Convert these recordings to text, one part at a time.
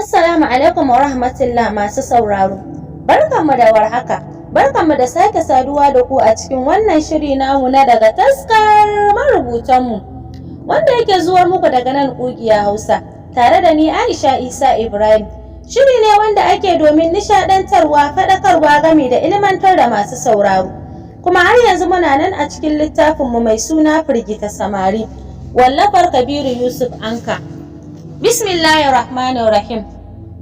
Assalamu alaikum wa rahmatullah, masu sauraro. Barkanmu da warhaka. Barkanmu da sake saduwa da ku a cikin wannan shiri namu na Daga Taskar Marubutanmu, wanda yake zuwa muku daga nan Ƙugiya Hausa, tare da ni, Aisha Isa Ibrahim. Shiri ne wanda ake domin nishaɗantarwa, faɗakarwa, gami da ilmantar da masu sauraro. Kuma har yanzu muna nan a cikin littafinmu mai suna Firgita Samari, wallafar Kabiru Yusuf Anka. Bismillahirrahmanirrahim.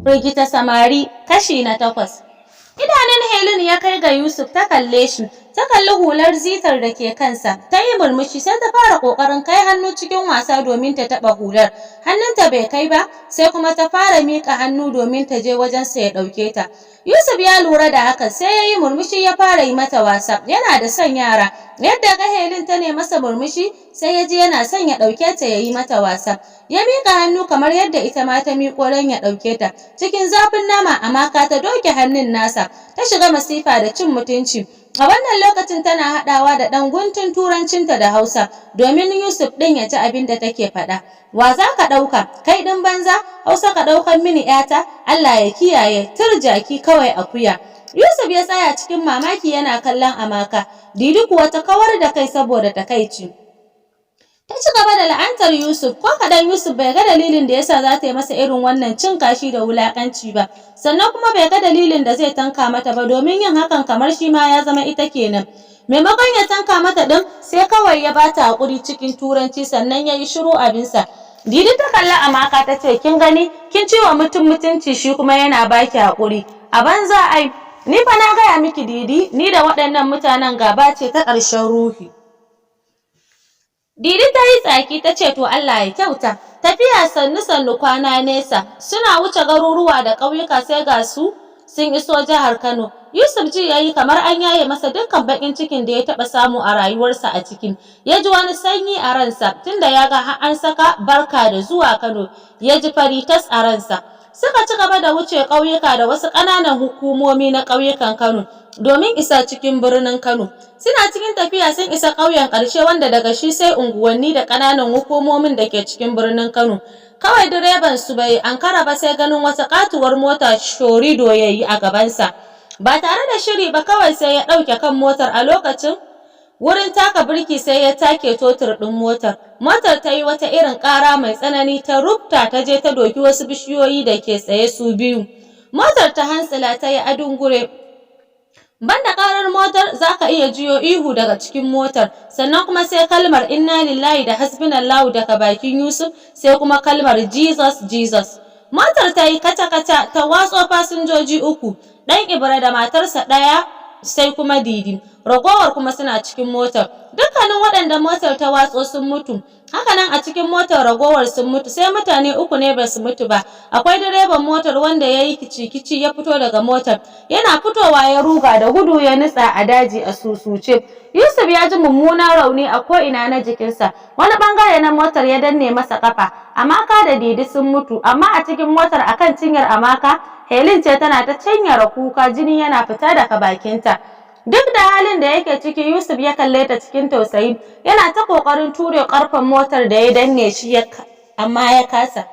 Firgita Samari, kashi na 8. Idanun Helen ya kai ga Yusuf, ta kalle shi, ta kalli hular zitar da ke kansa, ta yi murmushi, sai ta fara ƙoƙarin kai hannu cikin wasa domin ta taɓa hular. Hannunta bai kai ba, sai kuma ta fara miƙa hannu domin ta je wajensa ya ɗauke ta. Yusuf ya lura da hakan, sai ya yi murmushi, ya fara yi mata wasa. Yana da son yara. Yadda ga Helen ta ne masa murmushi, sai ya ji yana son ya ɗauke ta ya yi mata wasa. Ya miƙa hannu kamar yadda ita ma ta miƙo don ya ɗauke ta. Cikin zafin nama, Amaka ta doke hannun nasa, ta shiga masifa da cin mutunci. A wannan lokacin tana haɗawa da ɗan guntun turancinta da Hausa domin Yusuf ɗin ya ji abin da take faɗa. "Wa za ka ɗauka? Kai ɗin banza, Hausa ka ɗaukan mini ‘yata, Allah ya kiyaye, tur jaki kawai akuya." Yusuf ya tsaya cikin mamaki yana kallon Amaka. Didi kuwa ta kawar da kai saboda takaici. Ta ci gaba da la'antar Yusuf. Ko kaɗan Yusuf bai ga dalilin da yasa za ta yi masa irin wannan cin kashi da wulaƙanci ba. Sannan kuma bai ga dalilin da zai tanka mata ba, domin yin hakan kamar shi ma ya zama ita kenan. Maimakon ya tanka mata ɗin, sai kawai ya bata haƙuri cikin Turanci, sannan ya yi shiru abinsa. Didi ta kalli Amaka ta ce, "Kin gani, kin ci wa mutum mutunci, shi kuma yana baki haƙuri. A banza ai. Ni fa na gaya miki, Didi, ni da waɗannan mutanen gaba ce ta ƙarshen ruhi." Didi ta yi tsaki ta ce, "To, Allah ya kyauta." Tafiya sannu sannu kwana nesa, suna wuce garuruwa da ƙauyuka, sai ga su sun iso jihar Kano. Yusuf ji ya yi kamar an yaye masa dukkan baƙin cikin da ya taɓa samu a rayuwarsa a ciki. Ya ji wani sanyi a ransa tunda ya ga har an saka "Barka da zuwa Kano", ya ji fari tas a ransa. Suka ci gaba da wuce ƙauyuka da wasu ƙananan hukumomi na ƙauyukan Kano domin isa cikin birnin Kano. Suna cikin tafiya sun isa ƙauyen ƙarshe, wanda daga shi sai unguwanni da ƙananan hukumomin da ke cikin birnin Kano. Kawai direban su bai ankara ba, sai ganin wata ƙatuwar mota shorido ya yi a gabansa. Ba tare da shiri ba, kawai sai ya ɗauke kan motar. A lokacin wurin taka birki, sai ya take totur ɗin motar. Motar ta yi wata irin ƙara mai tsanani, ta rufta, ta je ta doki wasu bishiyoyi da ke tsaye su biyu. Motar ta hantsila ta yi adungure. Banda ƙarar motar, za ka iya jiyo ihu daga cikin motar, sannan kuma sai kalmar "Inna lillahi" da "Hasbunallahu" daga bakin Yusuf, sai kuma kalmar "Jesus, Jesus". Motar ta yi kaca-kaca, ta watso fasinjoji uku, ɗan Ibra da matarsa ɗaya, sai kuma Didi. Ragowar kuma suna cikin motar. Dukkanin waɗanda motar ta watso sun mutu. Hakanan a cikin motar ragowar sun mutu, sai mutane uku ne ba su mutu ba. Akwai direban motar, wanda ya yi kici-kici ya fito daga motar. Yana fitowa ya ruga da gudu, ya nutsa a daji a susuce. Yusuf ya ji mummunan rauni a ko'ina na jikinsa. Wani bangare na motar ya danne masa kafa. Amaka da Didi sun mutu, amma a cikin motar, akan cinyar Amaka, Helen ce tana ta canyara kuka, jini yana fita daga bakinta. Duk da halin da yake ciki, Yusuf ya kalle ta cikin tausayi, yana ta kokarin ture karfen motar da ya danne shi, amma ya kasa.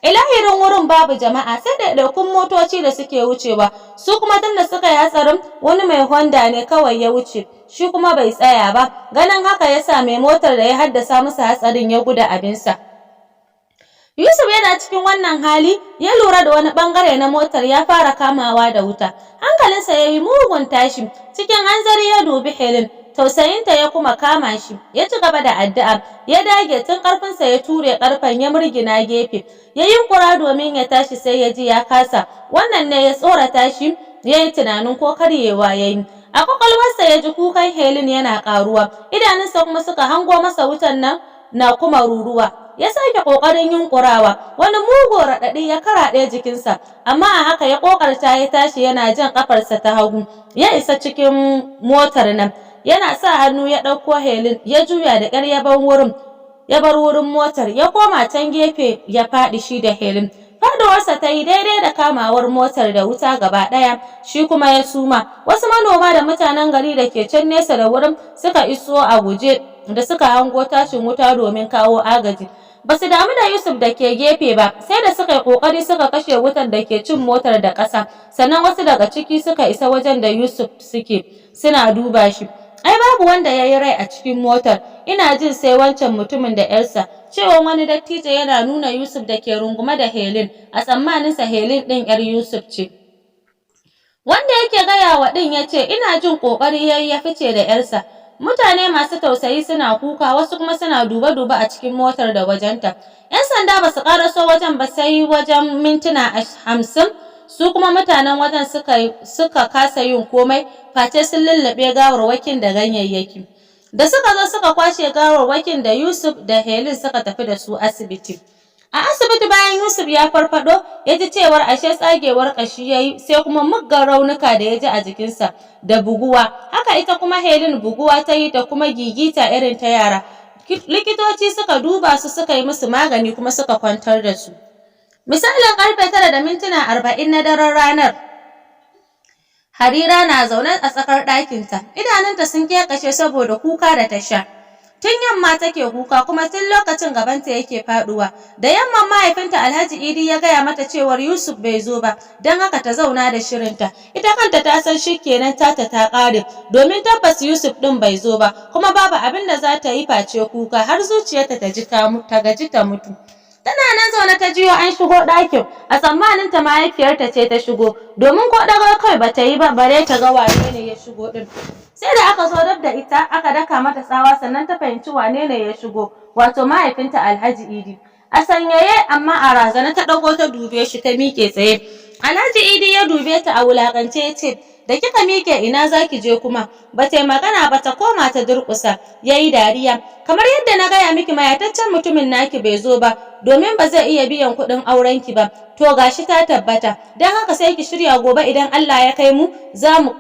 Ilahirin wurin babu jama'a, sai ɗaiɗaikun motoci da suke wucewa, su kuma tunda suka yi hatsarin, wani mai Honda ne kawai ya wuce, shi kuma bai tsaya ba. Ganin haka ya sa mai motar da ya haddasa musu hatsarin ya gudu abinsa. Yusuf yana cikin wannan hali ya lura da wani bangare na motar ya fara kamawa da wuta. Hankalinsa ya yi mugun tashi, cikin hanzari ya dubi Helen, tausayinta ya kuma kama shi, ya ci gaba da addu'a, ya dage tun ƙarfinsa, ya ture ƙarfen, ya murgina gefe, ya yunkura domin ya tashi, sai ya ji ya kasa. Wannan ne ya tsorata shi, ya yi tunanin ko karyewa ya yi. A kwakwalwarsa ya ji kukan Helen yana ƙaruwa, idanunsa kuma suka hango masa wutan nan na kuma ruruwa. Ya sake ƙoƙarin yunƙurawa, wani mugun raɗaɗi ya karaɗe jikinsa, amma a haka ya ƙoƙarta ya tashi yana jan ƙafarsa ta hagu, ya isa cikin motar nan. Yana sa hannu ya ɗauko Helen, ya juya da ƙyar ya bar wurin motar, ya koma can gefe ya faɗi shi da Helen. Faɗuwarsa ta yi daidai da kamawar motar da wuta gaba ɗaya, shi kuma ya suma. Wasu manoma da mutanen gari da ke can nesa da wurin suka iso a guje da suka hango tashin wuta domin kawo agaji. Ba su damu da Yusuf da ke gefe ba, sai da suka yi ƙoƙari suka kashe wutar da ke cin motar da ƙasa, sannan wasu daga ciki suka isa wajen da Yusuf suke, suna duba shi. Ai babu wanda ya yi rai a cikin motar, ina jin sai wancan mutumin da ‘yarsa, cewan wani dattijo yana nuna Yusuf da ke rungume da Helen, a tsammaninsa Helen ɗin ‘yar Yusuf ce. Wanda yake gaya wa ɗin ya ce, ina jin ƙoƙari ya yi ya fice da ‘yarsa. Mutane masu tausayi suna kuka, wasu kuma suna dube-dube a cikin motar da wajenta. ‘Yan sanda ba su ƙaraso wajen ba sai wajen mintuna 50, su kuma mutanen wajen suka kasa yin komai face sun lulluɓe gawarwakin da ganyayyaki. Da suka zo suka kwashe gawarwakin da Yusuf da Helen suka tafi da su asibiti. A asibiti, bayan Yusuf ya farfaɗo, ya ji cewar ashe tsagewar ƙashi ya yi, sai kuma muggan raunuka da ya ji a jikinsa da buguwa. Haka ita kuma Helen buguwa ta yi da kuma gigita irin ta yara. Likitoci suka duba su, suka yi musu magani, kuma suka kwantar da su. Misalin karfe 9:40 na daren ranar, Harira na zaune a tsakar ɗakinta, idanunta sun ƙeƙashe saboda kuka da ta sha. Tun yamma take kuka, kuma tun lokacin gabanta yake faɗuwa. Da yamman mahaifinta Alhaji Idi ya gaya mata cewar Yusuf bai zo ba, don haka ta zauna da shirinta. Ita kanta ta san shi kenan, tata ta ƙare, domin tabbas Yusuf ɗin bai zo ba, kuma babu abin da za ta yi face kuka har zuciyarta ta ji ta gaji ta mutu. Tana nan zaune ta jiyo an shigo ɗakin, a tsammanin ta mahaifiyarta ce ta shigo, domin ko ɗago kai ba ta yi ba bare ta ga wane ne ya shigo ɗin. Sai da aka zo dab da ita aka daka mata tsawa, sannan ta fahimci wane ne ya shigo, wato mahaifinta Alhaji Idi. A sanyaye amma a razana ta ɗago ta dube shi, ta miƙe tsaye. Alhaji Idi ya dube ta a wulaƙance ya ce, "Da kika miƙe ina za ki je kuma?" Ba ta yi magana ba, ta koma ta durƙusa. Ya yi dariya. "Kamar yadda na gaya miki, mayataccen mutumin naki bai zo ba, domin ba zai iya biyan kuɗin aurenki ba. To gashi ta tabbata. Don haka sai ki shirya, gobe idan Allah ya kai mu za mu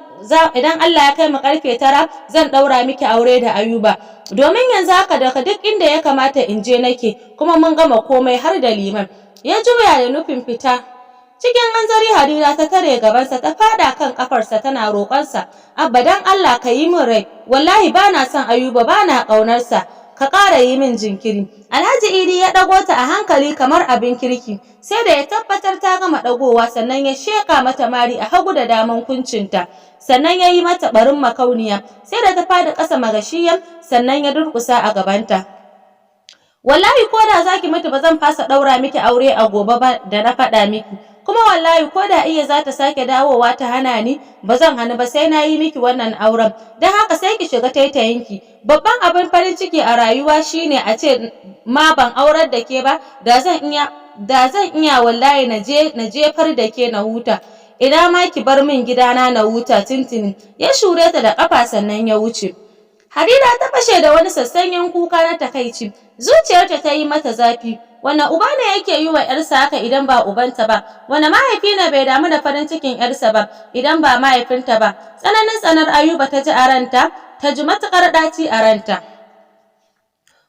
idan Allah ya kai mu karfe 9 zan ɗaura miki aure da Ayuba. Domin yanzu haka daga duk inda ya kamata in je nake, kuma mun gama komai har da liman." Ya juya da nufin fita. Cikin hanzari Harira ta tare gabansa, ta fada kan kafarsa tana roƙonsa, "Abba, dan Allah ka yi min rai, wallahi bana son Ayuba, bana ƙaunarsa, ka ƙara yi min jinkiri." Alhaji Idi ya ɗago ta a hankali kamar abin kirki, sai da ya tabbatar ta gama ɗagowa sannan ya sheƙa mata mari a hagu da daman kuncinta, sannan ya yi mata ɓarin makauniya, sai da ta fadi ƙasa magashiyan, sannan ya durƙusa a gabanta. "Wallahi ko da zaki mutu ba zan fasa ɗaura miki aure a gobe ba da na faɗa miki. Kuma wallahi ko da iya za ta sake dawowa ta hana ni, ba zan hannu ba, sai na yi miki wannan auren. Don haka sai ki shiga taitayinki. Babban abin farin ciki a rayuwa shine a ce ma ban aurar da ke ba. Da zan iya, wallahi na je na jefar da ke na huta. Ina ma ki bar min gidana na huta tintini." Ya shure ta da ƙafa sannan ya wuce. Harira ta fashe da wani sassanyen kuka na takaici. Zuciyarta ta yi mata zafi. Wane uba ne yake yi wa ‘yarsa haka idan ba ubanta ba? Wane mahaifi ne bai damu da farin cikin ‘yarsa ba idan ba mahaifinta ba? Tsananin tsanar Ayuba ta ji a ranta, ta ji matuƙar ɗaci a ranta.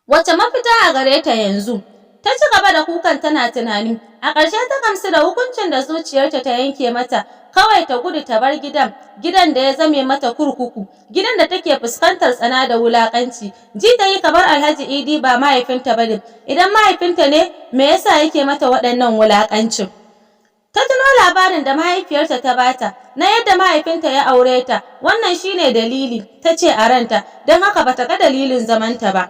Wace mafita a gare ta yanzu? Ta ci gaba da kukan tana tunani. A ƙarshe ta gamsu da hukuncin da zuciyarta ta yanke mata, kawai ta gudu ta bar gidan, gidan da ya zame mata kurkuku, gidan da take fuskantar tsana da wulaƙanci. Ji ta yi kamar Alhaji Idi ba mahaifinta ba ne. Idan mahaifinta ne, me yasa yake mata waɗannan wulaƙancin? Ta tuno labarin da mahaifiyarta ta bata na yadda mahaifinta ya aure ta. Wannan shine dalili, ta ce a ranta, don haka bata ga dalilin zamanta ba.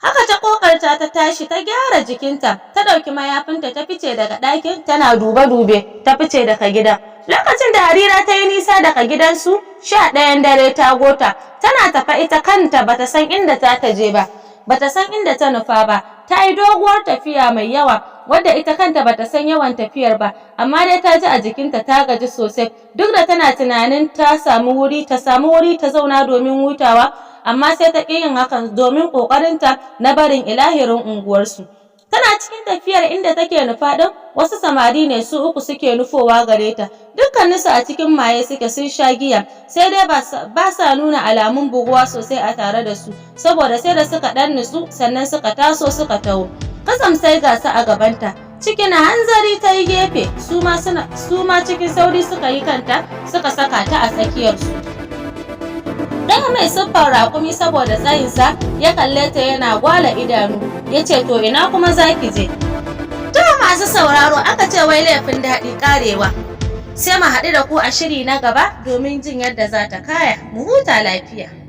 Haka ta kokarta ta tashi, ta gyara jikinta, ta ɗauki mayafinta, ta fice daga ɗakin tana dube-dube, ta fice daga gidan. Lokacin da Harira ta yi nisa daga gidansu, 11n dare ta gota, tana tafa ita kanta bata san inda ta je ba, bata san inda ta nufa ba. Ta yi doguwar tafiya mai yawa, wadda ita kanta bata san yawan tafiyar ba, amma dai ta ji a jikinta ta gaji sosai. Duk da tana tunanin ta samu wuri ta zauna domin hutawa, amma sai ta ƙi yin hakan domin ƙoƙarinta na barin ilahirin unguwarsu. Tana cikin tafiyar inda take nufa ɗin, wasu samari ne su uku suke nufowa gare ta. Dukkaninsu a cikin maye suke, sun sha giya, sai dai ba sa nuna alamun buguwa sosai a tare da su, saboda sai da suka ɗan nutsu sannan suka taso suka taho. Kasam sai ga su a gabanta. Cikin hanzari ta yi gefe, su ma cikin sauri suka yi kanta, suka saka ta a tsakiyarsu. Ɗaya mai siffar raƙumi saboda tsayinsa ya kalle ta yana gwala idanu. Ya ce, "To ina kuma za ki je?" To masu sauraro, aka ce wai laifin daɗi ƙarewa. Sai mu haɗu da ku a shiri na gaba domin jin yadda za ta kaya. Mu huta lafiya.